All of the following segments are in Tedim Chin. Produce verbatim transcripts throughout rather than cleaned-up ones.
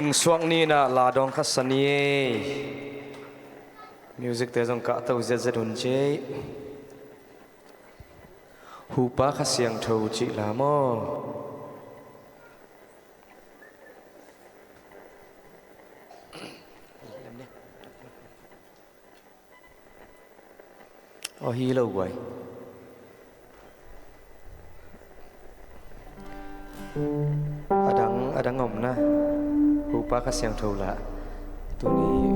Suak ni-in ah la dawng kha sa ni ei. Music te zong kahto ziatzia un ci ei. Hupa Kha Siangtho cih la maw? Aw, hi lo guai. A dang, a dang om na. Hupa Kha Siangtho la. Tuni,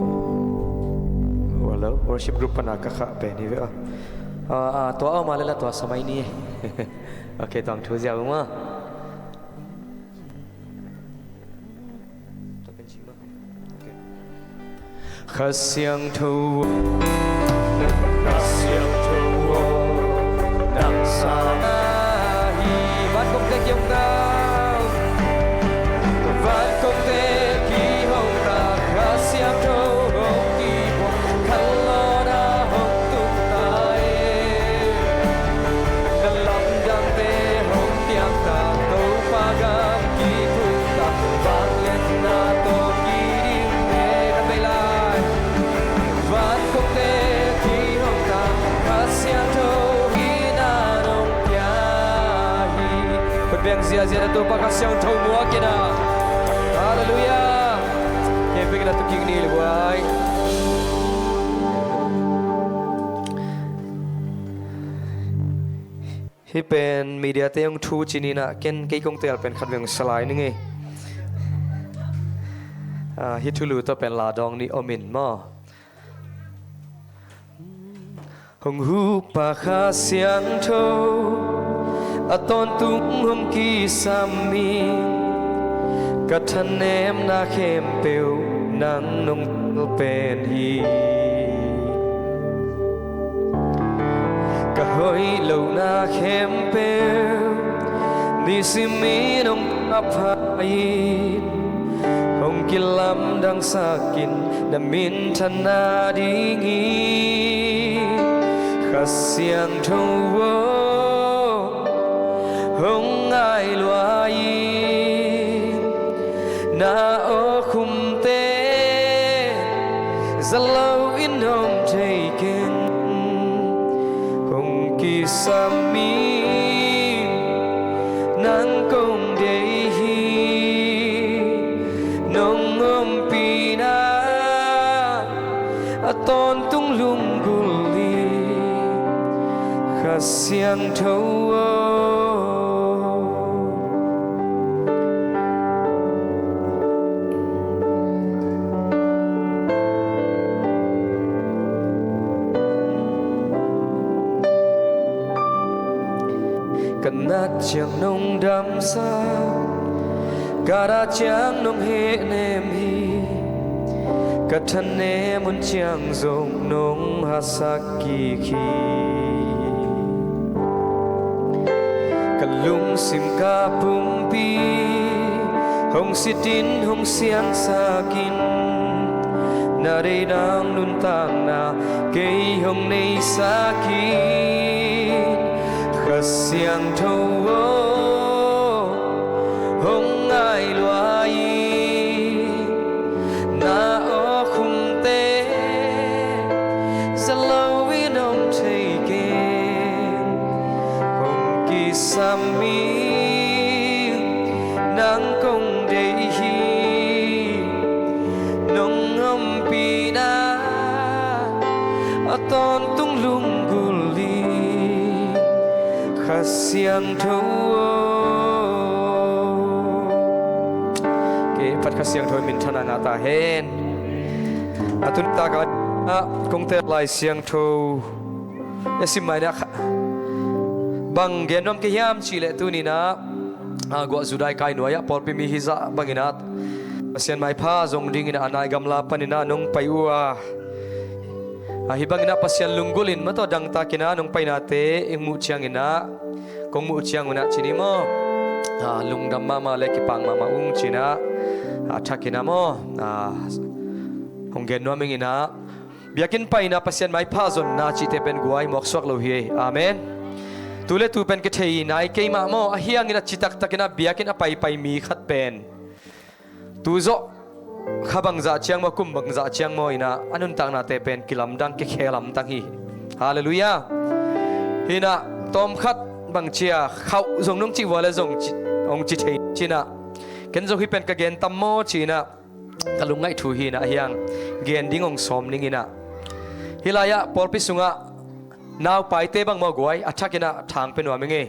hello, worship group pana ka khah pen hi ve aw. Ah, ah, tua aw ma le la tua sa mai ni. Ok, tuang thu ziau ma. Kha Siangtho, Kha Siangtho, nang sang ahi. Van kongte kiang nang, van kongte kihong ta, Kha Siangtho hong kihong, khanlawhna hong tung ta e. Na lamdangte hong piang ta, Topa gam kithuk ta, vangliatna tawh kiding e. Kan vei lai. Van kongte kihong ta, Kha Siangtho hihna nong pia hi. Khut beng ziahziah na Topa Kha Siangtho muak in ah. Halleluiah. Kei bek na tu kik ni le guai. Hih pen media te hong thu ci ni-in ah, ken kei kong tel pen khat veng salai ning ei. Ah, hih thulu tawh pen la dawng ni om in maw. Hong Hupa Kha Siangtho, a tawntung hong kisam in, ka thanemna khempeuh nang nong tel pen hi. Ka hoih lohna khempeuh nisimin hong pha in, hong kilamdangsak in, na minthanna ding hi. Kha Siangtho aw, hong ngai lua in, na awkhumte za loin om thei keng. Hong kisam in, nang kong deih hi. Nong ompihna a tawntung lunggulh hi, Kha Siangtho aw. Ka nat ciang nong damsak, ka dah ciang nong hehnem hi. Ka thanem hun ciang zong nong hasak kik hi. Ka lungsim ka pumpi hong sitin hong siangsak in, na deihna nuntakna kei hong neisak in. Kha Siangtho aw, hong ngai lua in, na awkhumte za loin om thei keng. Hong kisam in, nang kong deih hi. Nong ompihna a tawntung lunggulh hi, Kha Siangtho aw. Kei phat Kha Siangtho in minthanna ngah ta hen. A tun tak ah kong tel Lai Siangtho i sim mai-in ah, bang gen nuam ka hiam cih leh tuni-in ah, a, guah Judah kai nuai-ah pawlpi mi hizah bangin ah Pasian maipha zong dingin ah a nai gamla panin ah nong pai uh a, a, hih bangin ah Pasian lunggulh in mataw dangtakin ah nong painate i muh ciangin ah, kong muh ciangun ah ci ni maw, a, lungdam mahmah le kipak mahmah ung ci-in ah, a, thakin ah maw, a, hong gen nuam ing in ah, biakinn paina Pasian maipha zonna cihte pen guai mawksuak lo hi. Amen. Tu le tu pen kithei nai kei mah maw, ahi hangin a citaktakin ah biakinn a paipai mi khat pen tu zawh kha bangzah ciang maw, kum bangzah ciang maw inah a nuntaknate pen kilamdang, kikhe lamdang hi. Halleluiah. Hinah tawmkhat bang cia khauh zong nung cih vua le zong ci, hong ci thei cinah, ken zong hih pen ka gen tam maw cinah ka lungngaih thu hinah, a hiang gen ding hong sawm ninginah. Hih lai-ah pawlpi sungah naupaite bang maw guai a thakinah thang pe nuam ing ei.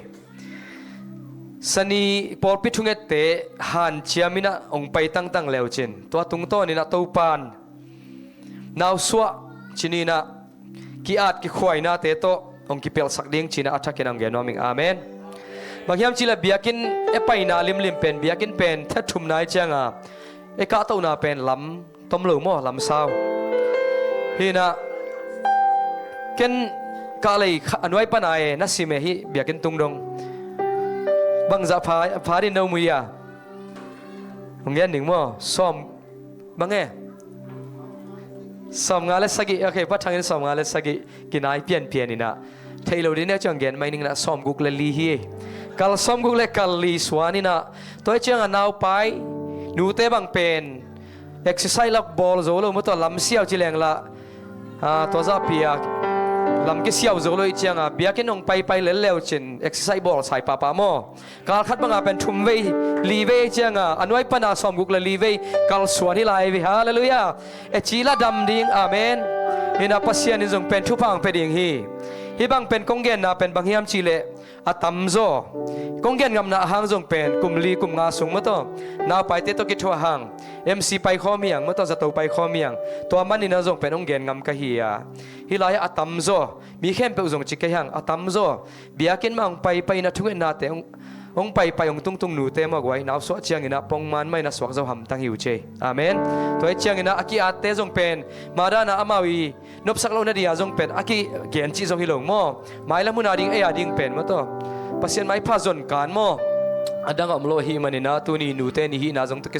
Sani pawlpi thungette hanciam inah hong pai tangtang leucin, tua tungtawn inah Topan nausuah cininah ki-at kikhuainate tawh hong kipelhsak ding cinah a thakin hong gen nuam ing. Amen. Bang hiam cihleh biakinn e paina limlim pen, biakinn pen that thum nai cianga e kahtohna pen lam tom lo maw, lam sau. Hinah ken kahlei kha a nuai pana e na sim e hih biakinn tung dong. Bangzah pha, pha din no mui a hong gen ding maw? Sawm bang e? Sawm nga le sagih. Ok, pathangin sawm nga le sagih kinai pianpian inah, thei lo ding ne ciang gen mai ninginah sawm guk le li hi. Kal sawm guk le kal li suan inah, tua hi cianga naupai nute bang pen exercise lak bawl zo lo maw, tua lam siau ci leng lah, a, tua zahpi a lam kisiau zo lo hi cianga biakinn hong paipai lel leucin exercise bawl sai pahpah maw. Kal khat banga pen thum vei, li vei cianga a nuai pana sawm guk le li vei kal suan hi lai vei. Halleluiah. E ci la dam ding. Amen. Hinah Pasian in zong pen thupha hong pe ding hi. Hih bang pen kong genna pen bang hiam cihleh a tamzaw. Kong gen ngamna a hang zong pen kum li kum nga sung maw tawh naupaite tawh kithuah hang M C pai khawm hiang maw tawh, zato pai khawm hiang. Tua maninah zong pen hong gen ngam ka hi a. Hih lai-ah a tamzaw, mi khempeuh zong ci kei hang, a tamzaw biakinn mah hong paipai inah thungetnate hong, hong paipai hong tungtung nute mah guai nausuah cianginah pongman mah inah suak zo hamtang hi uh cei. Amen. Tua hi cianginah a ki-atte zong pen madana amau i nopsak loh nadia zong pen a kigen cih zong hi lo maw. Mailam huna ding ei a ding pen maw tawh Pasian maipha zonkan maw, a dang a om lo ahih maninah tuni nute ni hihna zong tawh ki,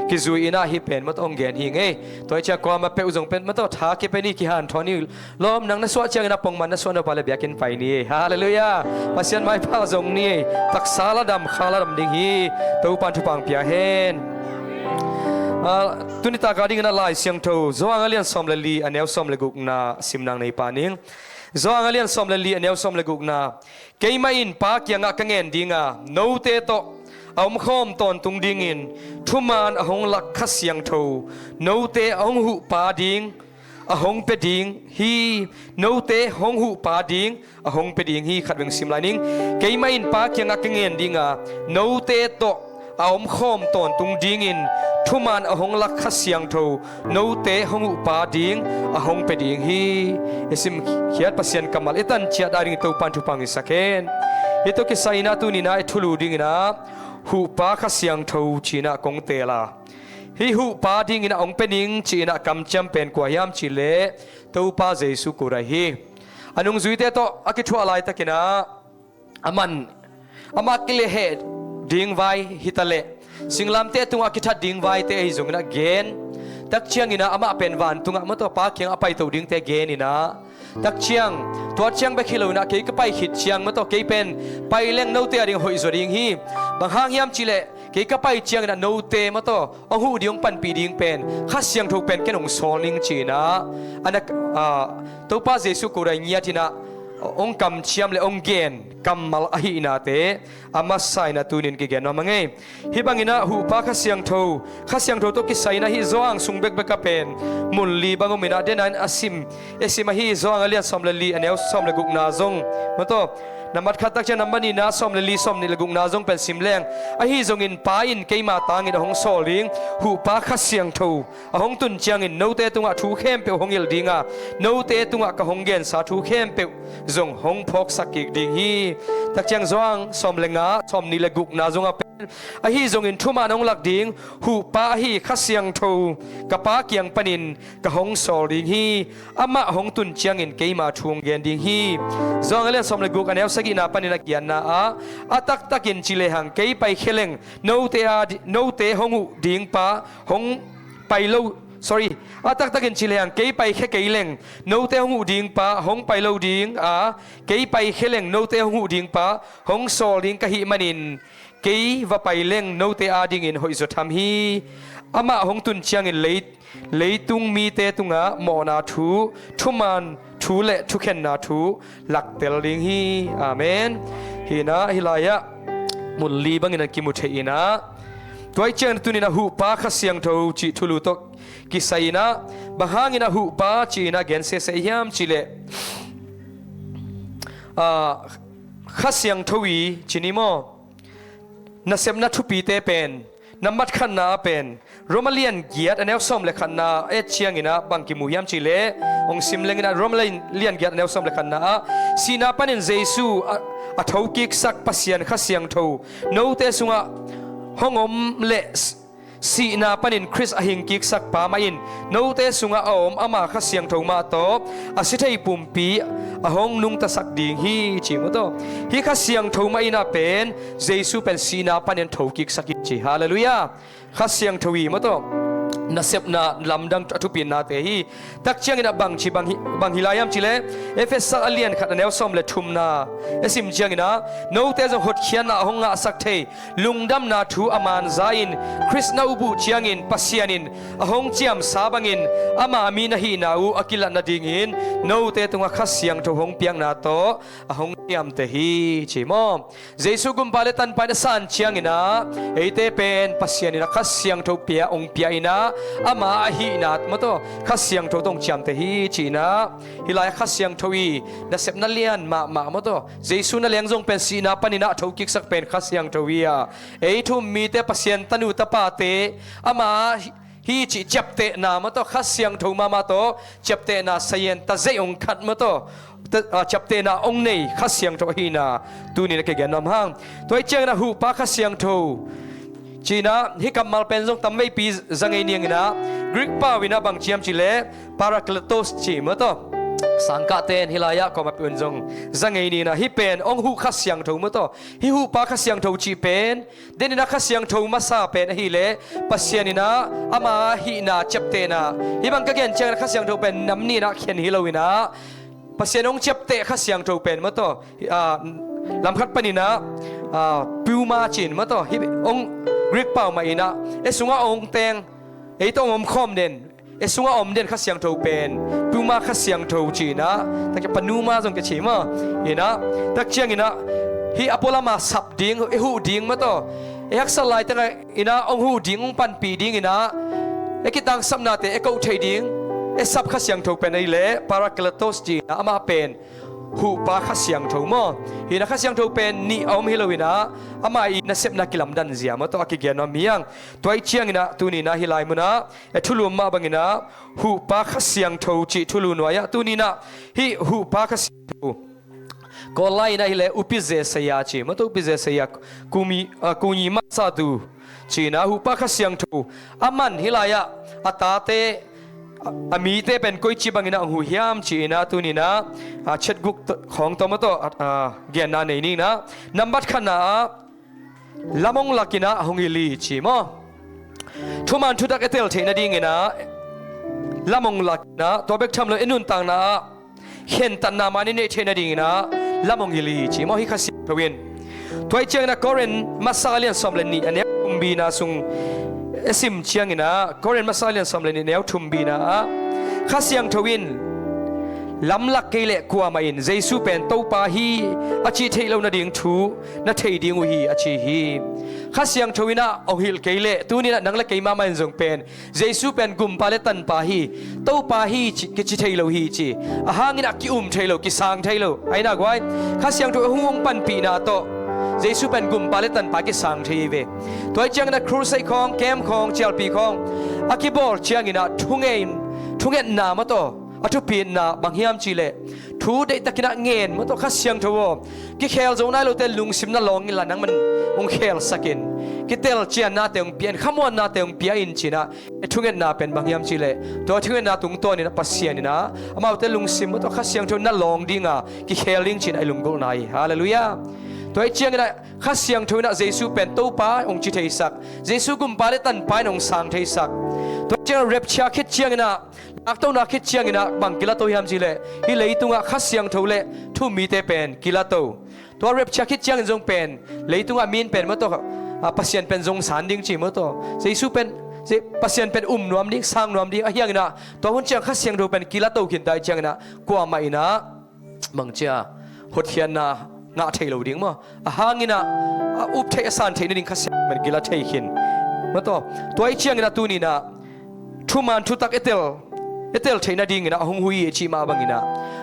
kizui inah hih pen maw tawh hong gen hi ngei. Tua hi ciang kuamah peuh zong pen maw tawh tha kipe ni, kihanthawn ni. Lawm, nang na suah ciangin a pongman na suah nop a le biakinn pai ni ei. Halleluiah. Pasian maipha zong ni ei. Taksa la dam, kha la dam ding hi. Topan thupha hong pia hen. Ah, tuni taka dingin a Lai Siangtho Johan a lian sawm le li, a neu sawm le gukna sim nang nei pah ning. Johan a lian sawm le li, a neu sawm le gukna. Keimah in Pa kiangah ka ngen dinga, note tawh a omkhawm tawntung dingin thuman a hong lak Kha Siangtho note a hong huh Pa ding a hong pia ding hi. Note hong huh Pa ding a hong pia ding hi. Khatvei sim lai ning. Keimah in Pa kiangah ka ngen dinga, note tawh a omkhawm tawntung dingin thuman a hong lak Kha Siangtho note hong huh Pa ding a hong pia ding hi. I simkhiat Pasian kammal i tan ciat a ding Topan thupha hong hisak hen. Hih tawh kisai-in a tuni-in a i thulu dingin a huh Pa Kha Siangtho ci-in a kong teel a, hih huh Pa dingin a hong pia ning ci-in a kamciam pen kua hiam cih leh Topa Jesu Khrih hi. A nungzuite tawh a kithuah laitakin a, a man, amah kilehheh ding vai hi taleh, singlamteh tungah a kithat ding vaite ahi zongin a gen. Tak ciangin a amah pen vantungah maw tawh Pa kiangah a paito dingte genin a, tak ciang, tua ciang bek hi loin a, kei ka pai khit ciang maw tawh kei pen pai leng note a ding hoih zaw ding hi. Bang hang hiam cih leh kei ka pai ciangin a note maw tawh hong huh ding, hong panpih ding pen Kha Siangtho pen ken hong sawl ning ci-in a, a na, a, Topa Jesu Khrih ngiat-in a hong kamciam le hong gen kammal ahihnate a masa-in a tuni-in kigen nuam a ngei. Hih bangin a huh Pa Kha Siangtho, Kha Siangtho tawh kisai-in a hih Johan sung bekbek ah pen mun li bang om in a, dena-in a sim, e sim ahi Johan a lian sawm le li, a neu sawm le gukna zong maw tawh, nambat khat tak ciang nambat nihna sawm le li, sawm nih le gukna zong pen sim leng, ahi zongin Pa in keima tangin a hong sawl ding huh Pa Kha Siangtho a hong tun ciangin note tungah thu khempeuh hong hilh ding a, note tungah ka hong gensa thu khempeuh zong hong phawksak kik ding hi. Tak ciang Johan sawm le nga, sawm nih le gukna zong a pen, ahi zongin thuman hong lak ding huh Pa ahi Kha Siangtho ka Pa kiang panin ka hong sawl ding hi. Amah hong tun ciangin keima thu hong gen ding hi. Johan a lian sawm le guk, a neu sagihna panin a kiatna ah, a taktakin ci lehang kei paikhia leng note a di-, note hong huh ding Pa hong pai lo, sorry, a taktakin ci lehang kei paikhia kei leng note hong huh ding Pa hong pai lo ding a, kei paikhia leng note hong huh ding Pa hong sawl ding ka hih manin, kei va pai leng note adingin hoihzaw tham hi. amah hong tun ciangin lei, leitung mite tungah mawhna thu, thuman thu le thukhenna thu laktel ding hi. Amen. Hinah hih lai-ah mun li bangin a kimu thei inah, tua ih ciangin tuninah huhpa Kha Siangtho cih thulu tawh kisai inah, bang hangin a huhpa ci inah gen sese hiam cihleh, ah, Kha Siangtho i ci ni maw? Nasepna thupite pen, nambat khatna ah pen, Roma lian giat a neu sawm le khatna et cianginah bang kimu hiam cihleh, hong sim lenginah Roma lian, lian giat a neu sawm le khatna ah, sihna panin Jesu a, a thokiksak Pasian Kha Siangtho note sungah hong om le, sihna panin Khrist a hingkiksak Pa mah in note sungah a om ama Kha Siangtho mah tawh a si thei pumpi a hong nungtasak ding hi ci maw taw. Hih Kha Siangtho mah inah pen Jesu pen sihna panin thokiksak hi ci. Halleluiah. Kha Siangtho hi maw taw. Nasepna lamdang a thupinnate hi. Tak cianginah bang ci, bang hi, bang hi lai hiam cihleh, Efesa a lian khat a neu sawm le thumna e sim cianginah, note zong hotkhiatna a hong ngahsak thei lungdamna thu a manza in Khrist na up uh ciangin Pasian in a hong ciamsa bangin ama mi na hihna uh a kilat nadingin note tungah Kha Siangtho hong piakna tawh a hong ciamteh hi ci maw? Jesu Gumpa le Tanpa in a san cianginah eite pen Pasian inah Kha Siangtho pia hong pia inah ama a hihna maw taw Kha Siangtho tawh hong ciamteh hi ci inah, hih lai-ah Kha Siangtho i nasepna lian mahmah maw taw. Jesu na leng zong pen sihna paninah a thokiksak pen Kha Siangtho hi a, ei thu um mite Pasian tanu tapate ama hi cih ciaptehna maw taw, Kha Siangtho mahmah tawh ciaptehna sayan tazei hong khat maw taw, ta, ah, ciaptehna hong nei Kha Siangtho ahihna tuninah kigen nuam hang. Tua ih cianginah huhpa Kha Siangtho ci inah hih kammal pen zong tamveipi za ngei ninginah, Greek pau inah bang ci hiam cihleh, Parakletos ci maw taw. Sangkahte in hih lai-ah kawmapeuh in zong za ngei ninginah hih pen hong huh Kha Siangtho maw taw. Hih huhpa Kha Siangtho cih pen, deninah Kha Siangtho masa pen ahileh Pasian inah ama hihna ciaptehna. Hih bang ka gen cianginah Kha Siangtho pen nam nih inah khen hi loinah, Pasian hong ciapteh Kha Siangtho pen maw taw, ah, lamkhat paninah, ah, pneuma ci-in maw taw, hih hong Greek pau mah inah e sungah hong teng, ei tawh hong omkhawm den, e sungah om den Kha Siangtho pen pneuma Kha Siangtho ci inah, tak ciang pneuma zong kici maw. Inah, tak cianginah hih a pualama sap ding, e huh ding maw taw, e haksat lai tengah inah hong huh ding, hong panpih dinginah e kitangsapnate e koh theih ding e sap Kha Siangtho pen ahileh Parakletos ci inah amah pen huhpa Kha Siangtho maw. Hinah Kha Siangtho pen nih a om hi loinah ama i nasepna kilamdan zia maw taw a kigen nuam hi hang. Tua ih cianginah tuninah hih lai munah e thulu mah banginah huhpa Kha Siangtho cih thulu nuai-ah tuninah hih huhpa Kha Siangtho Kawl lai-inah hileh upi Jesaya ci maw taw, upi Jesaya, kumi, ah, kunyi masa tu ci inah huhpa Kha Siangtho a man hih lai-ah a tate, a, a mite pen koici banginah hong huh hiam ci inah tuninah, ah, chetguk khawng tawh maw taw, ah, ah, genna nei ninginah nambat khatna ah lam hong lakinah hong hilh hi ci maw. Thuman thutak e tel theih nadinginah lam hong lakinah, tua bek tham lo e nuntakna ah khentatna man i neih theih nadinginah lam hong hilh hi ci maw, hih Kha Siangtho in. Tua ih cianginah Korin masa lian sawm le nih a neu thumbina sung e sim cianginah, Korin masa lian sawm le nih neu thumbina ah Kha Siangtho in lamlak kei leh kuamah in Jesu pen Topa hi a cih theih loh nading thu na thei ding uh hi a ci hi. Kha Siangtho inah hong hilh kei leh tuninah nang le kei mahmah in zong pen Jesu pen Gumpa le Tanpa hi, Topa hi ci, kici thei lo hi ci. A hangin a ki-um thei lo, kisang thei lo. Aina guai, Kha Siangtho hong, hong panpihna tawh Jesu pen Gumpa le Tanpa kisang thei hi ve. Tua ih ciangin a crusade khawng, camp khawng, cialpi khawng a kibawl ciangin a thungen, thungetna maw taw, a thupitna bang hiam cihleh, thu deihtakin a ngen maw taw, Kha Siangtho aw, kikhel zo nai lote lungsim na lawng inla nangman hong khelsakin, kitel ciannate hong pia in, khamuannate hong pia in ci-in a, e thungetna pen bang hiam cihleh, tua thungetna tungtawnin a Pasian in a, amaute lungsim maw taw Kha Siangtho na lawng dinga kikhel ding ci-in a i lunggulhna hi. Halleluiah. Tua ih ciangin a Kha Siangtho in a Jesu pen Topa hong ci theisak, Jesu Gumpa le Tanpa in hong sang theisak. Tua ciangin a rapture khit ciangin a, laktona khit ciangin a bang kilato hiam cihleh, hih leitungah Kha Siangtho le thu-um mite pen kilato. Tua rapture khit ciangin zong pen leitungah mi in pen maw taw, a, Pasian pen zong san ding ci maw taw, Jesu pen Pasian pen um nuam ding, sang nuam ding, ahi hangin ah tua hun ciang Kha Siangtho pen kila to khin ta ahih ciangin ah kuamah in ah bangci a hotkhiatna ngah thei lo ding maw? A hang in ah a up theih, a san theih nading Kha Siangtho pen kila thei khin maw taw. Tua ahih ciangin ah tuni in ah thuman thutak i tel, i tel theih nadingin ah a hong huh hi cih mah bangin ah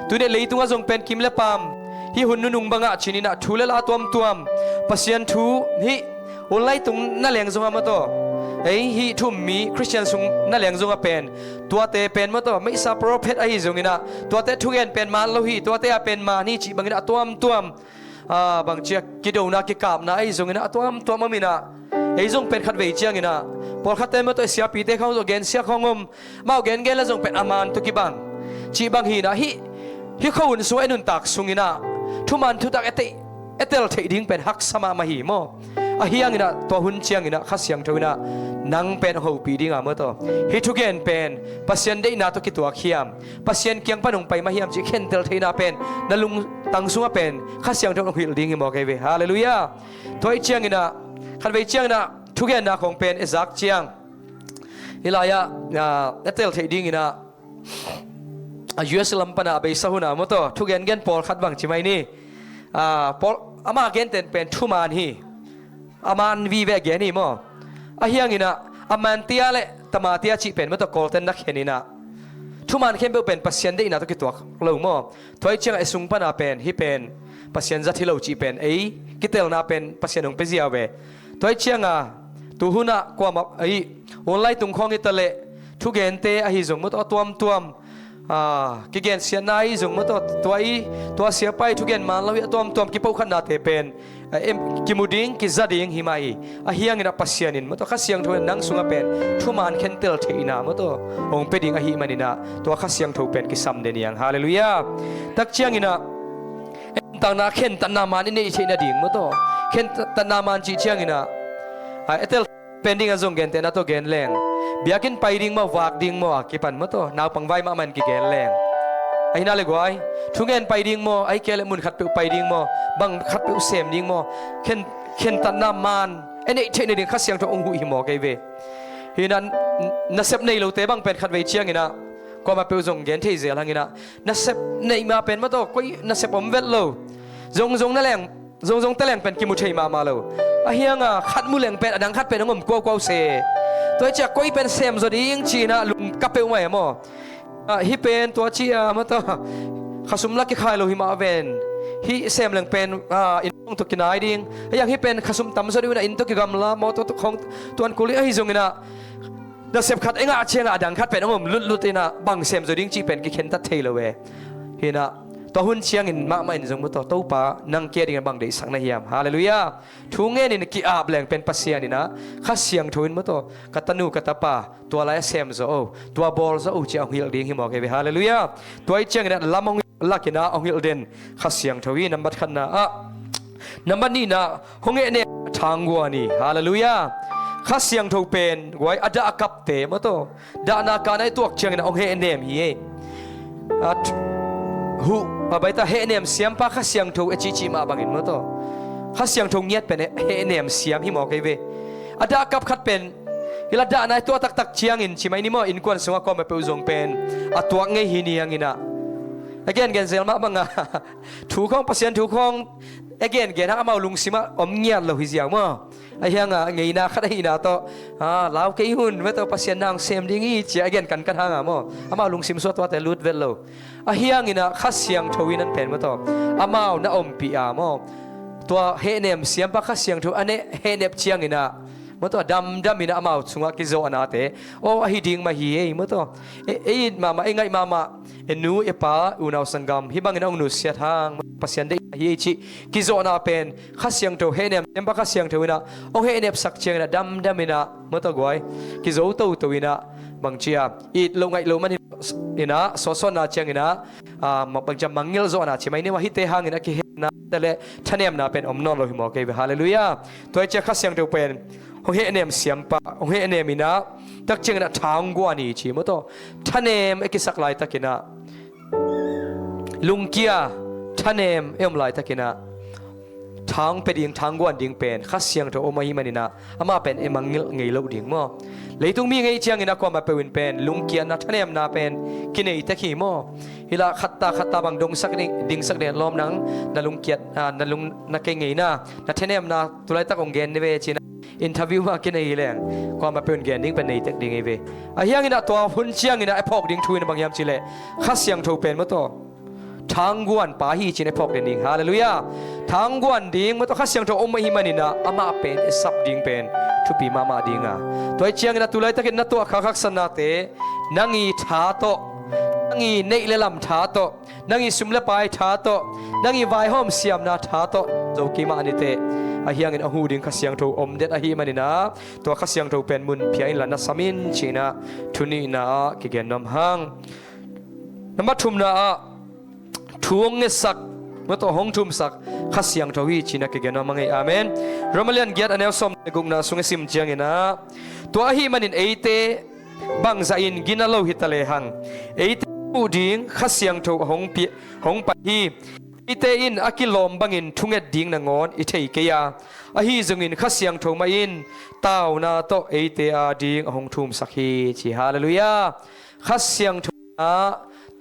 tuni leitungah zong pen kim le paam hih hun nunung bangah cin in ah thu le la tuamtuam, Pasian thu hih online tung na leng zongah maw taw, ei hih thu um mi Khristian sung na leng zongah pen tuate pen maw taw, meisa prophet ahi zongin ah tuate thugen pen man lo hi, tuate a pen man hi cih bangin ah a tuamtuam, a, bangci a kidona kikapna ahi zongin ah a tuamtuam om in ah, ei zong pen khatvei ciangin ah pawlkhatte maw taw, siapite khawng zong, gensia khawng om, amau gengen la zong pen a man tawh kibang cih bang hi in ah, hih, hih khuahun sungah i nuntak sungin ah thuman thutak i tel, i tel theih ding pen haksa mahmah hi maw? Ahi hangin ah tua hun ciangin ah Kha Siangtho in ah nang pen hong hopih ding a maw taw, hih thugen pen Pasian deihna tawh kituak hiam, Pasian kiang pan hong pai mah hiam cih khentel theihna pen na lungtang sungah pen Kha Siangtho in hong hilh ding hi maw kei ve. Halleluiah. Tua ahih ciangin ah khatvei ciangin ah thugenna khawng pen i zak ciang hih lai-ah, a, i tel theih dingin ah, a, U S lam pan a beisa hun a maw taw, thugengen pawlkhat bang ci mai ni. A, pawl, ama genten pen thuman hi. A man vive gen hi maw? Ahi hangin ah a man tia le tama tia cih pen maw taw, Kawlten na khen in ah thuman khempeuh pen Pasian deihna tawh kituak lo maw? Tua ahih ciangah i sung pan a pen hih pen Pasian zat hi lo cih pen ei kitelna pen Pasian hong pia ziau ve. Tua ahih ciangah tu hun ah kuamah, ei, online tung khawng hi ta leh thugente ahi zong maw taw, a tuamtuam, a, kigensiatna ahi zong maw taw, tua i, tua siapa i thugen man lo hi, a tuamtuam kipohkhatnate pen, a, em, kimu ding, kiza ding hi mah hi. Ahi hangin ah Pasian in maw taw, Kha Siangtho in nang sungah pen thuman khentel theihna maw taw hong pia ding ahih manin ah tua Kha Siangtho pen kisam den hi hang. Halleluiah. Tak ciangin ah, takna khentatna man i neih theih nading maw taw, khentatna man cih ciangin ah, a, i tel pen ding a zong gentehna tawh gen leng, biakinn pai ding maw, vak ding maw, a kipan maw taw, naupang vai mahmah in kigen leng, ahi na le guai, thungen pai ding maw, ahi kei leh mun khatpeuh pai ding maw, bang khatpeuh sem ding maw, khen, khentatna man i neih theih nading Kha Siangtho hong huh hi maw kei ve. Hi in ah, nasep nei lote bang pen khatvei ciangin ah kuamah peuh zong gen thei zel hangin ah, nasep neih ma pen maw taw, koi nasep om vet lo. Zongzong na leng, zongzong te leng pen kimu thei mahmah lo. Ahi hangah khat mu leng pen a dang khat pen hong om kuaukuau se. Tua hi ciah koi pen sem zaw ding ci-in ah lungkap peuhmah e maw? Ah, hih pen tua ci-a maw taw, khasum la kikhai lo hi mah ven. Hih sem leng pen, ah, inn khawng tawh kinai ding. Ahi hang hih pen khasum tam zaw ding uh in ah, inn tawh kigamla maw taw, tua khawng tuan kul ding ahi zongin ah, nasep khat i ngah ciangah a dang khat pen hong om lutlut in ah, bang sem zaw ding cih pen kikhentat thei lo e. Hi in ah, tua hun ciangin mahmah in zong maw taw, Topa nang kia dingin bang deihsak na hiam? Halleluiah. Thu ngenin ki-ap leng pen Pasian in ah, Kha Siangtho in maw taw, ka tanu ka tapa tua lai a sem zaw o, tua bawl zaw o ci-a hong hilh ding hi maw kei ve. Halleluiah. Tua hi ciangin ah lam hong lak in ah hong hilh den Kha Siangtho hi. Nambat khatna ah, nambat nihna ah hong hehnem a thangguan hi. Halleluiah. Kha Siangtho pen guai a dah a kapte maw taw, dahna kana i tuak ciangin ah hong hehnem hi e. A th-, huh, a baita hehnem siampa Kha Siangtho e cihcih mah bangin maw taw, Kha Siangtho ngiat pen hehnem siam hi maw kei ve. A dah a kap khat pen, hi la dahna i tuah taktak ciangin ci mai ni maw, innkuan sungah kuamah peuh zong pen a tuak ngei hi ni hangin ah. A gengen zel mah bangah thu khawng, Pasian thu khawng a gengen hang amau lungsimah om ngiat lo hi ziau maw? Ahi hangah ngeina khat ahihna tawh, ah, lau kei un maw taw, Pasian na hong sem ding hi ci-a a gen kankan hangah maw, amau lungsim sungah tuate lut vet lo. Ahi hangin ah Kha Siangtho in ah pen maw taw, amau na ompih a maw, tua hehnem siampa Kha Siangtho a heh-, hehnep ciangin ah maw taw, damdam in ah amau sungah kizawhnate, aw, ahi ding mah hi ei maw taw. E, ei it mahmah, ei ngaih mahmah, e nu, e pa, unau sanggam, hih bangin ah hong nusiat hang, Pasian deih hi ei cih kizawhna pen Kha Siangtho, hehnem siampa Kha Siangtho in ah hong hehnepsak ciangin ah damdam in ah maw taw guai, kizo toto in ah, bang ci-a it loh ngaih loh man in ah, sawtsawnna ciangin ah, ah, ma-, bang ci-a mangngilh zawhna ci mai ni maw, hihte hangin a kihehna te le thanemna pen om nawn lo hi maw kei ve. Halleluiah. Tua hi ciah Kha Siangtho pen hong hehnem siampa, hong hehnem in ah, tak ciangin ah thangguan hi ci maw taw. Thanem a kisak laitakin ah, lungkia thanem a om laitakin ah, thang pia ding, thang guan ding pen Kha Siangtho om ahih manin ah, amah pen i mangngilh ngei loh ding maw. Leitung mi ngei ciangin ah kuamah peuh in pen lungkiatna, thanemna pen kinei tek hi maw. Hi lah khatta khatta bang dongsak ding, dingsak ding lawm nang, na lungkiat, ah, na lung, na kei ngeina, na thanemna tulaitak hong gen ni ve ci-in ah interview mah kinei hi leng, kuamah peuh in gen ding pen nei tek ding hi ve. Ahih hangin ah tua hun ciangin ah i phawk ding thu in bang hiam cih leh Kha Siangtho pen maw tawh thang guan pa hi ci-in i phawk den ding. Halleluiah. Thang guan ding maw tawh Kha Siangtho om ahih manin ah amah pen i sap ding pen thupi mahmah ding a. Tua ahih ciangin ah tulaitakin na tuahkhak haksatnate nang i tha tawh, nang i neih le lam tha tawh, nang i sum le pai tha tawh, nang i vaihawm siamna tha tawh zo kei mah ni teh, ahih hangin a huh ding Kha Siangtho om den ahih manin ah tua Kha Siangtho pen mun phia inla na sam in ci-in ah thu nihna ah kigen nuam hang. Number thumna ah thu hong ngetsak maw tawh hong thumsak Kha Siangtho hi ci-in ah kigen nuam hang ei. Amen. Roma lian giat a neu sawm le gukna sung i sim ciangin ah, tua ahih manin eite bangzah in gina lo hi ta lehang, eite huh ding Kha Siangtho a hong pi-, hong pai hi. Eite in a kilawm bangin thunget ding nangawn i thei kei a, ahi zongin Kha Siangtho mah in tauna tawh eite ading a hong thumsak hi ci. Halleluiah. Kha Siangtho ah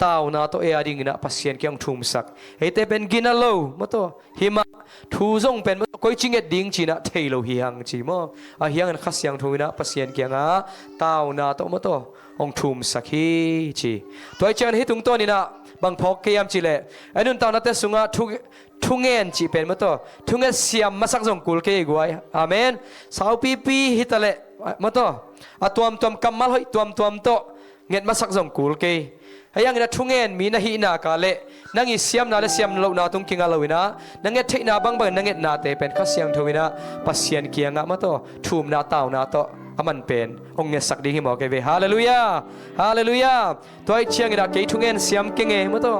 tauna tawh ei adingin ah Pasian kiang hong thumsak. Eite pen gina lo maw tawh, hi mah, thu zong pen maw tawh koici nget ding ci-in ah thei lo hi hang ci maw. Ahih hangin Kha Siangtho in ah Pasian kiangah tauna tawh maw tawh hong thumsak hi ci. Tua ahih ciangin hih tungtawnin ah bang phawk kei hiam cih leh, ei nuntaknate sungah thu, thungen cih pen maw tawh thunget siam masak zong kul kei ei guai. Amen. Saupipi hi ta leh maw tawh, a tuamtuam kammal hoih tuamtuam tawh nget masak zong kul kei. Ahih hangin ah thungen mi na hih nak leh nang i siamna le siam lohna tung kinga lo-in ah na nget theihna bangbangin na ngetnate pen Kha Siangtho in ah Pasian kiangah maw tawh thumna tauna tawh a man pen hong ngetsak ding hi mawk ei ve. Halleluiah. Halleluiah. Tua ahih ciangin ah kei thungen siam keng e maw tawh,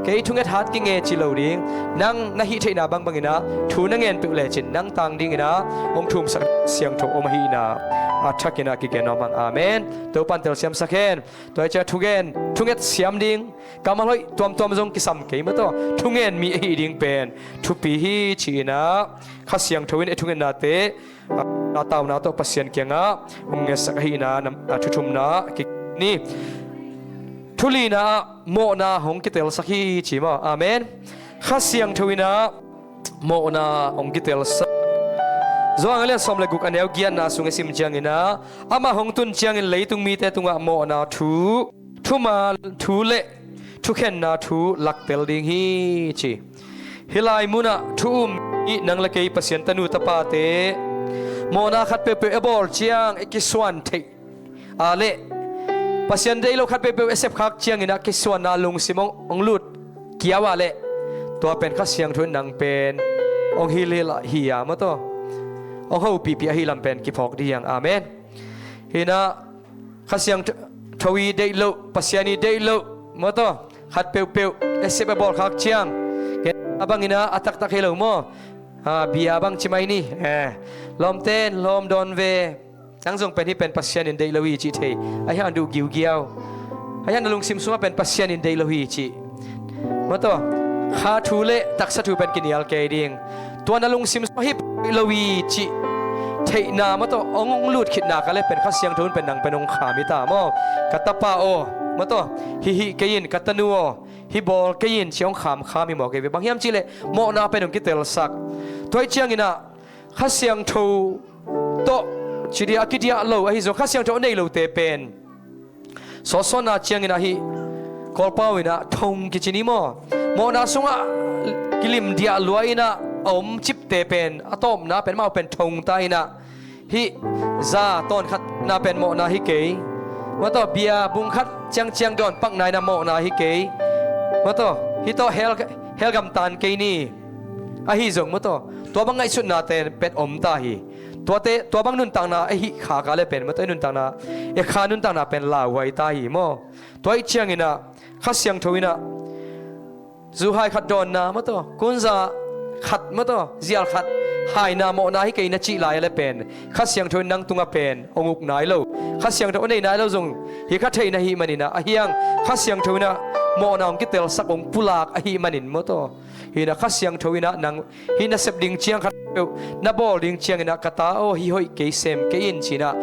kei thunget hat keng e ci lo ding. Nang na hih theihna bangbangin ah thu na ngen peuh lecin nang tang dingin ah hong thumsak Siangtho om ahihna a thakin ah kigen nuam hang. Amen. Topa'n telsiamsak hen. Tua ahih ciang thungen, thunget siam ding, kammal hoih tuamtuam zong kisam kei maw tawh, thungen mi ahih ding pen thupi hi ci-in ah Kha Siangtho in ei thungetnate a, a tauna tawh Pasian kiangah hong ngetsak ahihna nam-, a thu thumna kik ni. Thu lina ah mawhna hong kitelsak hi ci maw. Amen. Kha Siangtho in ah mawhna hong kitelsak. Johan a lian sawm le guk a neu giatna sung i sim ciangin ah, amah hong tun ciangin leitung mite tungah mawhna thu, thuman thu le thukhenna thu laktel ding hi ci. Hih lai munah thu um i nang le kei Pasian tanu tapate, mawhna khat peuhpeuh i bawl ciang i kisuan theih a leh, Pasian deih lo khat peuhpeuh i sepkhak ciangin ah kisuanna lungsim hong, hong lut kiau a leh, tua pen Kha Siangtho in nang pen hong hilhhilh hi a maw tawh, hong hopihpih ahih lam pen kiphawk ding hi hang. Amen. Hi-in ah Kha Siangtho i deih loh, Pasian i deih loh maw tawh khat peuhpeuh i sep i bawlkhak ciang, kei a bangin ah a taktak hi lo maw. Ha, bia bang ci mai ni. Eh, lawmte'n lawm dawn ve. Nang zong pen hih pen Pasian in deih lo hi cih thei. Ahih hang duh giugiau. Ahih hang na lungsim sungah pen Pasian in deih lo hi cih maw tawh, kha thu le taksa thu pen kinial kei ding. Tua na lungsim sungah hih pen deih lo hi cih theihna maw tawh hong lut khit nak leh pen Kha Siangtho in pen nang pen hong kham hi ta maw. Ka tapa aw maw tawh, hih hih kei in, ka tanu aw, hih bawl kei in ci hong khamkham hi mawk ei ve. Bang hiam cih leh mawhna pen hong kitelsak. Tua ahih ciangin ah Kha Siangtho tawh ci dia a kidiah lo ahi zong, Kha Siangtho a nei lote pen sawtsawnna ciangin ah hih Kawlpau in ah thong kici ni maw. Mawhna sungah kilim diah lua in ah a om cipte pen a tawpna pen amau pen thong ta in ah, hih za tawnkhatna pen mawhna hi kei maw tawh, bia bung khat ciangciang dawn pakna in ah mawhna hi kei maw tawh, hih tawh hell, hell gamtan kei ni. Ahi zong maw tawh, tua bang ngaihsutnate pen om ta hi. Tuate, tua bang nuntakna i hih khak leh pen maw tawh, i nuntakna, i kha nuntakna pen lauhuai ta hi maw. Tua ahih ciangin ah Kha Siangtho in ah zuhai khat dawnna maw tawh, kunza khat maw tawh, zial khat haina mawhna hi kei na cih lai leh pen Kha Siangtho in nang tungah pen hong uk nai lo. Kha Siangtho a nei nai lo zong hi kha thei na hih manin ah, ahih hang Kha Siangtho in ah mawhna hong kitelsak, hong pulak ahih manin maw taw. Hi inah Kha Siangtho inah nang hih na sep ding ciang khat peuh, na bawl ding cianginah ka ta aw, hih hoih kei sem kei in ci inah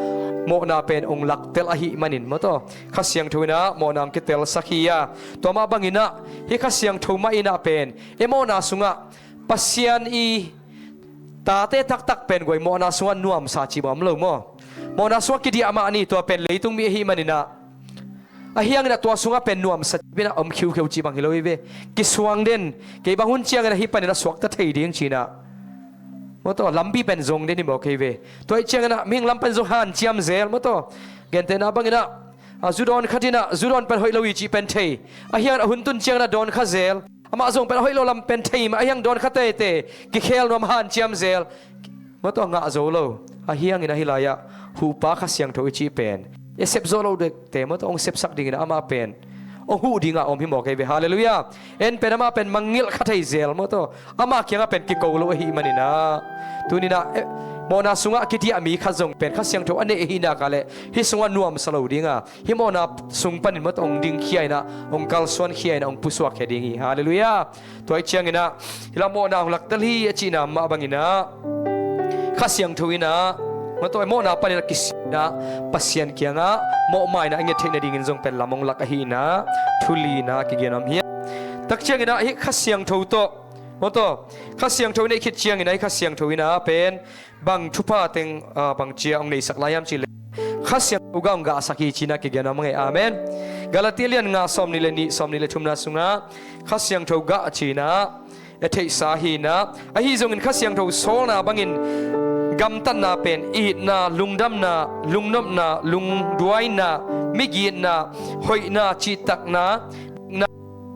mawhna pen hong laktel ahih manin maw taw. Kha Siangtho inah mawhna hong kitelsak hi a, tua mah banginah hih Kha Siangtho mah inah pen e mawhna sungah Pasian i tate taktak pen guai mawhna sungah nuamsa cih bang om lo maw. Mawhna sungah kidiah mah ni, tua pen leitung mi ahih maninah. Ahi hanginah tua sungah pen nuamsa cih pen a om khiukheu cih bang hi lo hi ve. Kisuang den, kei bang hun cianginah hih paninah suakta thei ding ci inah maw taw, lampi pen zong den hi mawk hi ve. Tua ih cianginah mihing lam pen zong hanciam zel maw taw. Gentehna banginah a zu dawn khat inah zu dawn pen hoih lo hi cih pen thei. Ahi hanginah hun tun cianginah dawn kha zel. Amah zong pen a hoih lo lam pen thei mah ahi hang dawn kha teitei, kikhel nuam, hanciam zel. Maw taw, ngah zo lo. Ahi hanginah hih lai-ah huhpa Kha Siangtho i cih pen e sep zawh loh dekte maw taw, hong sepsak dingin amah pen hong huh dingah om hi mawk hi ve. Halleluiah. En pen amah pen mangngilh kha thei zel maw taw. Amah kiangah pen kiko lo ahih maninah tuninah e, mawhna sungah kidiah mi khat zong pen Kha Siangtho a neih ahih nakah leh hih sungah nuamsa lo dinga, hih mawhna sung panin maw taw hong dingkhia inah, hong kalsuankhia inah, hong pusuakkhia ding hi. Halleluiah. Tua ih cianginah hih lai mawhna hong laktel hi a cihna mah banginah Kha Siangtho inah maw taw, mawhna paninah kisinah Pasian kiangah mawhmaina a nget theih nadingin zong pen lam hong lak ahi inah thu lina kigen om hi. Tak cianginah hih Kha Siangtho tawh maw taw, Kha Siangtho i neih khit cianginah hih Kha Siangtho inah pen bang thupha teng, ah, bang cia hong neisak lai hiam cih leh Kha Siangtho gah hong gahsak hi ci inah kigen om ngei. Amen. Galati lian nga sawmnih le nih, sawmnih le thumna sungah Kha Siangtho gah ci inah e theihsa hi inah, ahi zongin Kha Siangtho sawlna bangin gamtatna pen itna, lungdamna, lungnopna, lungduaina, migitna, hoihna, cihtakna, na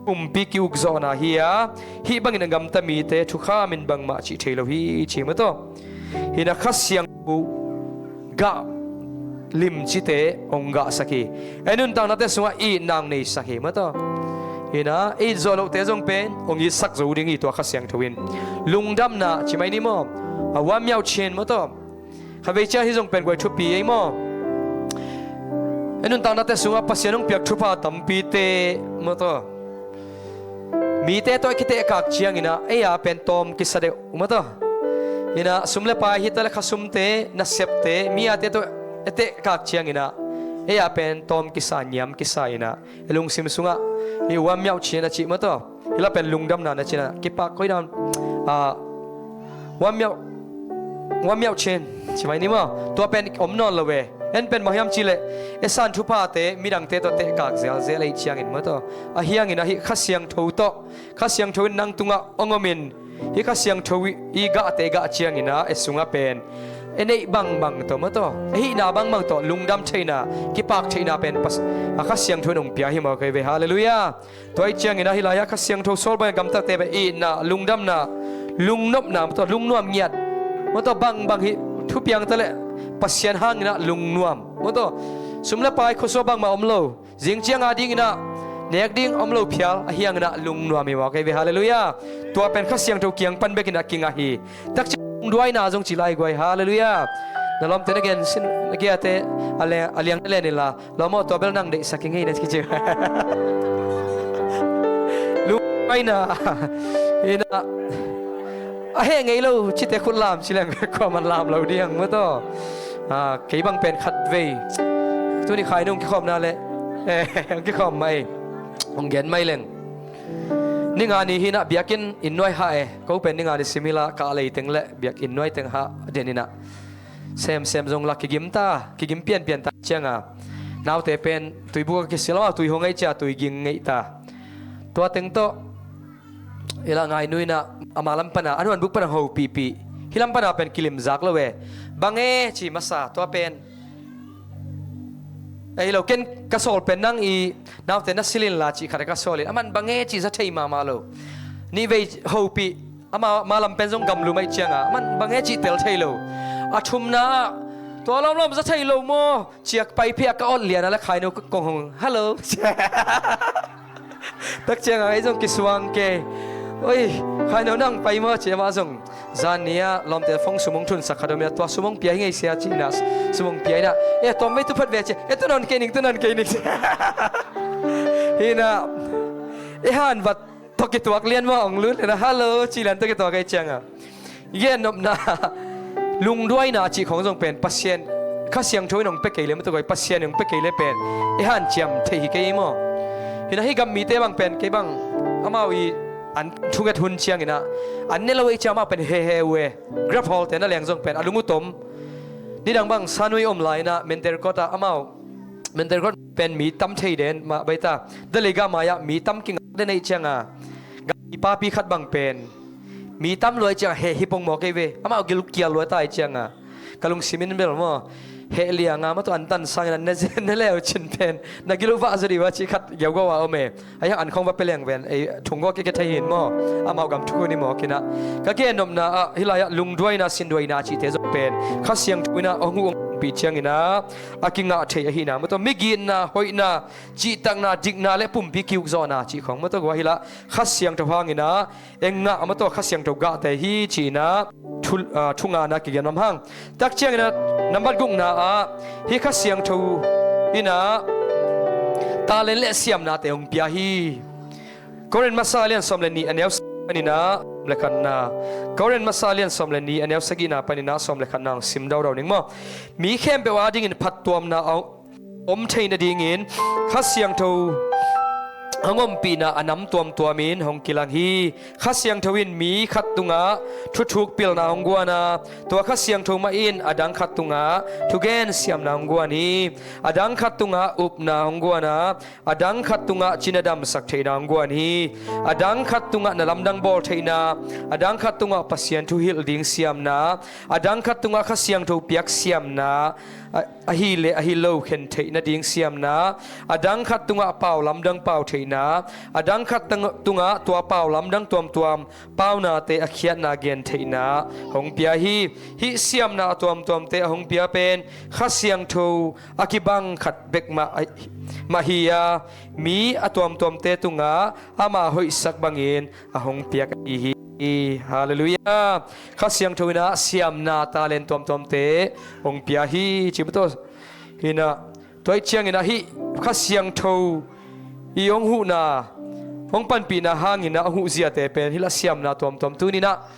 pumpi ki-ukzawhna hi a, hih bangin a gamta mite thukham in bangmah cih thei lo hi ci maw taw. Hi inah Kha Siangtho gah limcite hong gahsak hi. E nuntaknate sungah itna hong neisak hi maw taw. Hi inah e it zawh lohte zong pen hong itsak zo ding hi tua Kha Siangtho in. Lungdamna ci mai ni maw. A, ความเยือกเย็น maw taw. Khatvei ciang hih zong pen guai thupi ei maw. E nuntaknate sungah Pasian hong piak thupha tampite maw taw, mite tawh e kitehkak cianginah ei a pen tawm kisa deuh maw taw. Hi inah sum le pai hi ta le khasumte, nasepte, mi ate tawh e tehkak cianginah ei a pen tawm kisa, niam kisa inah e lungsim sungah hih ความเยือกเย็น a cih maw taw. Hih lai pen lungdamna na ci inah kipak koi dan, ah, ความเยือก, ความเยือกเย็น ci mai ni maw. Tua pen om nawn lo ve. En pen bang hiam cih leh e san thuphate midangte tawh tehkak zelzel ahih ciangin maw taw. Ahi hanginah hih Kha Siangtho tawh, Kha Siangtho in nang tungah hong omin, hih Kha Siangtho i gahte gah cianginah e sungah pen e neih bangbang tawh maw taw, e hihna bangbang tawh lungdam theihna, kipak theihna pen Pas-, a, Kha Siangtho in hong pia hi mawk hi ve. Halleluiah. Tua ih cianginah hih lai-ah Kha Siangtho sawl bangin gamtate beh itna, lungdamna, lungnopna maw taw, lungnuam ngiat maw taw, bangbang hih thupiang ta leh Pasian hanginah lungnuam maw taw. Sum le pai, khuasua bangmah om lo, zing ciang a dinginah nek ding om lo phial, ahi hanginah lungnuam hi mawk hi ve. Halleluiah. Tua pen Kha Siangtho kiang pan bekinah kingah hi. Takciang lungduaina zong ci lai guai. Halleluiah. Na lawmte na gen sin, na geate a liang, a liang na len inla, lawm aw, tua bel nang deihsak ing ei na kici. Lungduaina. Inah a heh ngei lo cite khut lam ci leng kuaman lam lo ding maw taw. Ah, kei bang pen khatvei tuni khai nung kikhawmna leh, eh, hong kikhawm mai, hong gen mai leng. Ni nga ni hinah biakinn inn nuai hah e. Ko pen ni nga ni sim hi la, kah lei teng le biakinn nuai teng hah den inah semsem zong la kigim ta, kigim pianpian ta cianga naute pen tuibuk a kisil a, tui hong ngeih cia tui ging ngeih ta. Tua teng tawh i la ngai nu inah ama lam pana, a nuan buk pana hopihpih. Hih lam pana pen kilimzak lo e. Bang e ci masa, tua pen ei lo, ken ka sawl pen nang i naute na sil inla cih khat a ka sawl in, aman bang e cih za thei mahmah lo. Nihvei hopih, ama ma lam pen zong gamlum ahih cianga aman bang e cih tel thei lo. A thumna ah, tua lawmlawm za thei lo maw, ciak pai phei a ka awt liana le khaino kong hong, "Hello." Tak cianga ei zong kisuang kei. "Oi, khaino nang pai maw?" ci, amah zong zan ni-ah lawmte phone sum hong thunsak khat om inah, "Tua sum hong pia hi ngei sia," ci inah sum hong pia inah, "Eh, tua mei tu phat ve," ci, "Eh, tu nawn kei ning, tu nawn kei ning," ci. Hinah I han vat tawh kituak lian maw, hong lut lian a, "Hallo," ci lian tawh kituak ahih ciangin. Gen nopna, lungduaina cih khong zong pen Pasian, Kha Siangtho in hong pia kei le maw, tua Pasian in hong pia kei le pen i hanciam thei hi kei maw. Hi na, hih gam mite bang pen kei bang amau i an thunget hun ciangin ah, an ne lo ahih ciang amau pen hehe uh e. Grab hawlte na leng zong pen a lung uh tom. Nidang bang Sanui om lai-in ah Menterkot ah amau, Menterkot pen mi tam thei den mah baih ta. Daliga mai-ah mi tam kingak den ahih ciangin, gam i papi khat bang pen mi tam lua ahih ciangin heh hi pongmawk kei ve. Amau gil kial lua ta ahih ciangin, ka lungsim in bel maw, heh liang a maw tawh an tan sangin an ne zen ne leu cin pen na gil uh vah zaw dih uh a cih khat giaugiau a om e. Ahi hang an khong va pia leng ven, ei, thung gawh kei kei thei hi in maw. Amau gam thuk uh ni mawk in ah. Ka gen nopna ah, hih lai-ah lungduaina, sinduaina cihte zong pen Kha Siangtho in ah hong huh hong pia ciangin ah, a kingah thei ahihna maw tawh, migitna, hoihna, cihtakna, dikna le pumpi kiukzawhna cih khong maw tawh, guai hi lah Kha Siangtho hangin ah, eng ngah maw tawh, Kha Siangtho gahte hi ci-in ah, thu, ah, thu ngana kigen nuam hang. Tak ciangin ah, nambat gukna ah, hih Kha Siangtho in ah talent le siamnate hong pia hi. Korin Masa a lian sawm le nih, a neu sagih panin ah sawm le khatna. Korin Masa a lian sawm le nih, a neu sagihna panin ah sawm le khatna hong sim daudau ning maw. Mi khempeuh adingin phattuamna a om thei nadingin Kha Siangtho hong ompihna a nam tuamtuam in hong kilang hi. Kha Siangtho in mi khat tungah thuthuk pilna hong guan a, tua Kha Siangtho mah in a dang khat tungah thugen siamna hong guan hi. A dang khat tungah upna hong guan a, a dang khat tungah cina damsak theihna hong guan hi. A dang khat tungah na lamdang bawl theihna, a dang khat tungah Pasian thu hilh ding siamna, a dang khat tungah Kha Siangtho piak siamna, a, ahi le ahi lo khen theih nading siamna, a dang khat tungah pau lamdang pau theihna, a dang khat tang-, tungah tua pau lamdang tuamtuam, paunate a khiatna gen theihna hong pia hi. Hih siamna a tuamtuamte a hong pia pen Kha Siangtho a kibang khat bek mah, mah hi a, mi a tuamtuamte tungah ama hoihsak bangin a hong piak ahi hi. Halleluiah. Kha Siangtho in ah siamna talent tuamtuamte hong pia hi ci maw tawh. Hi na, tua ahih ciangin ah hih Kha Siangtho i hong huhna, hong panpihna hangin ah hong huhziate pen hih lah siamna tuamtuam tuni-in ah,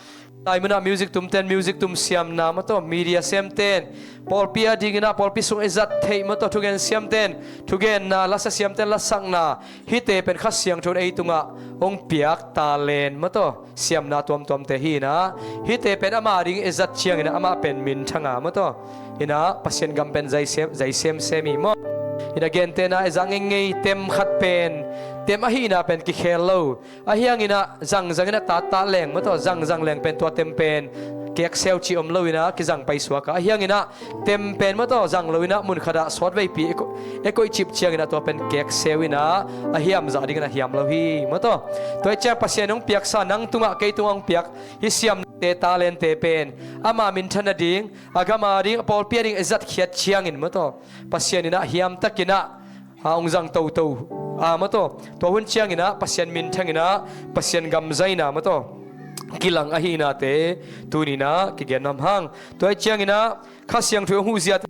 lai munah music tumten music tum siamna maw tawh, media semten pawlpi adingin ah pawlpi sung i zat theih maw tawh, thugen siamten thugenna, lasa siamten lasakna, hihte pen Kha Siangtho in ei tungah hong piak talent maw tawh, siamna tuamtuamte hi in ah, hihte pen ama ding i zat ciangin ah amah pen minthang a maw tawh, hi na, Pasian gam pen zai sem, zai semsem hi maw. Hi na, gentehna i zang ngei tem khat pen tem ahihna pen kikhel lo. Ahi hangin ah zangzang in ah tattat leng maw tawh, zangzang leng pen tua tem pen kekseu cih om lo in ah kizang paisuak a. Ahi hangin ah tem pen maw tawh zang lo in ah mun khat ah sawtveipi e ko-, e koih cip ciangin ah tua pen kekseu in ah a hiam zah dingin a hiam lo hi maw tawh. Tua ahih ciang Pasian hong piaksa, nang tungah kei tungah hong piak hih siamnate, talente pen ama minthan nading, a gam ading, a pawlpi ading i zatkhiat ciangin maw tawh, Pasian in ah hiamtakin ah a hong zang toto a maw tawh, tua hun ciangin ah Pasian minthang in ah Pasian gam zaina maw tawh kilang ahihnate tuni-in ah kigen nuam hang. Tua ahih ciangin ah Kha Siangtho hong huhziate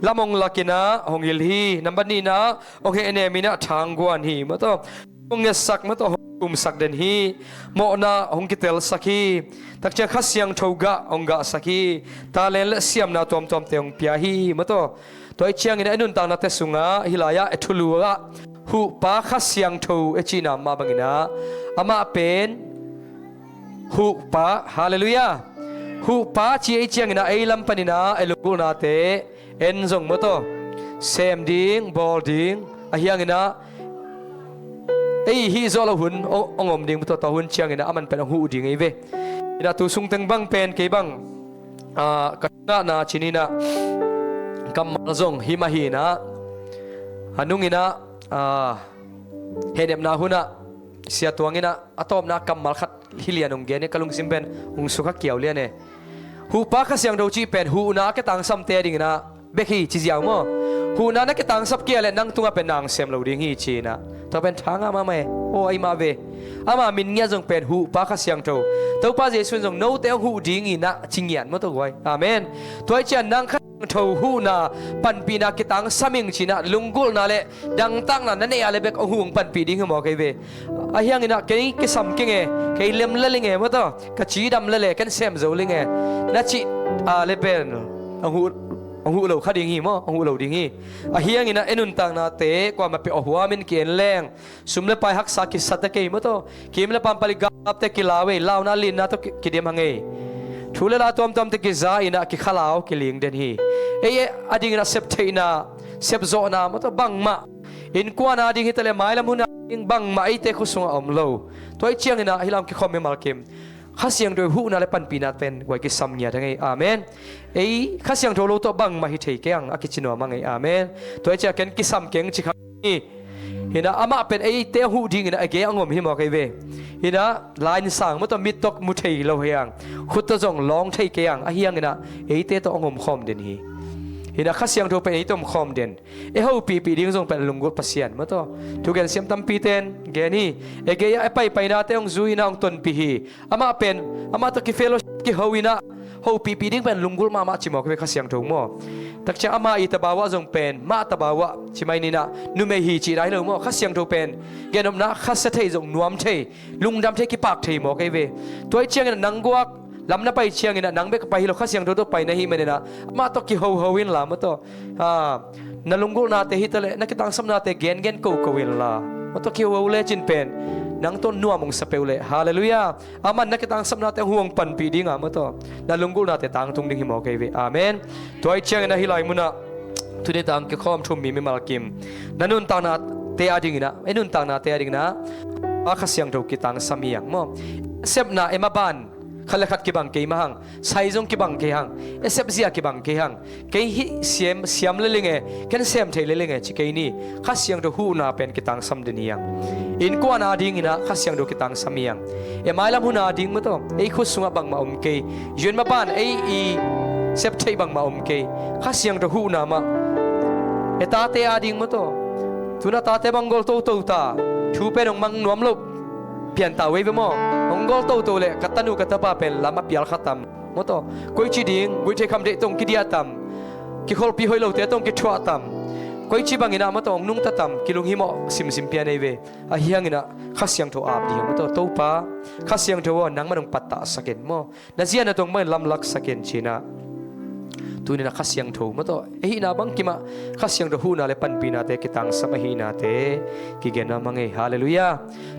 lam hong lakin ah hong hilh hi. Nambat nihna, hong hehnem in ah tha hong guan hi maw tawh. Hong ngetsak maw tawh, hong thumsak den hi. Mawhna hong kitelsak hi. Tak ciang Kha Siangtho gah hong gahsak hi. Talent le siamna tuamtuamte hong pia hi maw tawh. Tua ahih ciangin ah i nuntaknate sungah hih lai-ah i thulu ah Huhpa Kha Siangtho i cihna mah bangin ah, amah pen Huhpa, halleluiah. Huhpa ci ahih ciangin ah ei lam panin ah i lunggulhnate en zong maw tawh, sem ding, bawl ding, ahi hangin ah ei hih zawh loh hun hong, hong om ding maw tawh, tua hun ciangin ah aman pen hong huh ding ei ve. Hi na, tu sung teng bang pen kei bang, ah, ka ngahna ci-in ah kammal zong hi mah hi in ah, a nungin ah, ah, hehnepna hun ah Sia Tuang in ah a tawpna kammal khat hi lian hong gen e, ka lungsim pen hong sukha kiau lian e. Huhpa Kha Siangtho cih pen huhna a kitangsapte adingin ah bek hi ci ziau maw. Huhna na kitangsap kei leh nang tungah pen na hong sem lo ding hi ci-in ah, tua pen tha ngah mahmah e. Aw, ahi mah ve. Ama min ngiat zong pen Huhpa Kha Siangtho. Topa Jesu in zong note hong huh ding hi in ah ci ngiat maw tawh guai. Amen. Tua ahih ciang nang Kha Siangtho huhna panpihna kitangsam ing ci-in ah lunggulhna le dangtakna na neih a le bek hong huh hong panpih ding hi maw kei ve. Ahi hangin ah kei kisam keng e, kei lem lel ing e maw tawh, ka cidam lel e, ken sem zo lel ing e na cih a le pen hong huh, hong huh lo kha ding hi maw, hong huh lo ding hi. Ahi hangin ah ei nuntaknate kuamah peuh a huamin ki-en leng, sum le pai haksa kisa ta kei maw tawh, kim le paam pali gapte kilau ei, launa linna tawh ki, kidim hang ei. Thu le la tuamtuamte kiza in ah kikhalau kiling den hi. Ei, ei adingin ah septheihna, sepzawhna maw tawh bangmah, innkuan ading hi ta le mailam hun ading bangmah eite khut sungah om lo. Tua ahih ciangin ah hih lam kikhawm mimal kim, Kha Siangtho huhna le panpihna pen guai kisam ngiat hang ei. Amen. Ei Kha Siangtho lo tawh bangmah hi thei kei hang a kici nuam hang ei. Amen. Tua ahih ciang ken kisam keng ci kha hi. Hi in ah amah pen eite hong huh dingin ah a gei hong om hi maw kei ve. Hi in ah line sang maw tawh mit tawh mu thei lo hi hang, khut tawh zong lawng thei kei hang, ahi hangin ah eite tawh hong om khawm den hi. Hi in ah Kha Siangtho pen eite hong om khawm den. E hopihpih ding zong pen lunggulh Pasian maw tawh. Thugen siam tampite in gen hi. E gei ah e paipainate hong zui in ah hong tonpih hi. Amah pen, amah tawh kifellowship kiho in ah hopihpih ding pen lunggulh mahmah ci maw kei ve Kha Siangtho maw. Tak ciang ama i tabau ah zong pen mah tabau ah ci mai ni in ah numei hi cihna hi lo maw. Kha Siangtho pen gennopna khasia thei, zong nuam thei, lungdam thei, kipak thei maw kei ve. Tua ahih ciangin ah nang guak lam na pai ciangin ah nang bek pai hi lo, Kha Siangtho tawh pai na hih manin ah amah tawh kihoho inla maw tawh. Ah, na lunggulhnate hi ta leh na kitangsapnate gengen koko inla maw tawh, kihoho lecin pen nang tawh nuam hong sa peuh leh. Halleluiah. Aman na kitangsapnate hong huh hong panpih ding a maw tawh, na lunggulhnate tangtung ding hi maw kei ve. Amen. Tua ahih ciangin ah hih lai munah tuni tak kikhawm thum mi mimal kim, na nuntaknate adingin ah, ei nuntaknate adingin ah a Kha Siangtho kitangsam hi hang maw. Sepna e maban khat le khat kibang kei mah hang, sai zong kibang kei hang, e sepzia kibang kei hang. Kei hih siam, siam lel ing e, ken sem thei lel ing e ci kei ni. Kha Siangtho huhna pen kitangsam den hi hang. Innkuan adingin ah Kha Siangtho kitangsam hi hang. E mailam hun ading maw tawh, ei khut sungah bangmah om kei. U N maban ei i sep theih bangmah om kei. Kha Siangtho huhna mah. E tate ading maw tawh, tu-in ah tate bang gol toto ta, thu pen hong mang nuam lo pian ta uh ei ve maw. Hong gol toto leh ka tanu ka tapa pen lam a pial kha tam maw tawh. Koici ding, guihtheih khamtheih tawh hong kidiah tam, kikholhpih hoih lote tawh hong kithuah tam, koici bangin ah maw tawh hong nungta tam, kilunghimawh simsim pian ei ve. Ahi hangin ah Kha Siangtho ap ding maw tawh. Topa, Kha Siangtho aw, nangman hong pattahsak in maw. Na zia na tong bangin lamlaksak in ci-in ah tuni-in ah Kha Siangtho maw tawh, ei hihna bangkim ah Kha Siangtho huhna le panpihnate kitangsam ahihnate kigen nuam hang ei. Halleluiah.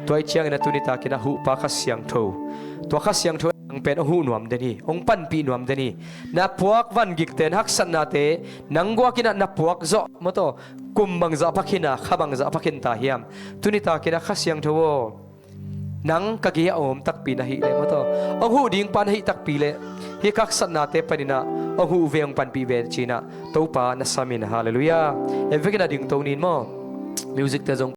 Tua ahih ciangin ah tuni takin ah huhpa Kha Siangtho, tua Kha Siangtho nang pen hong huh nuam den hi, hong panpih nuam den hi. Na puak vangikte, na haksatnate nang guakin ah na puak zawh maw tawh, kum bangzah pha khin a, kha bangzah pha khin ta hiam? Tuni takin ah Kha Siangtho aw, nang ka gei-ah hong om takpi na hih leh maw tawh, hong huh dingpa na hih takpi leh, hih ka haksatnate panin ah hong huh ve, hong panpih ve ci-in ah Topa na sam in. Halleluiah. Ei vekin ah dingto ni maw. Music te zong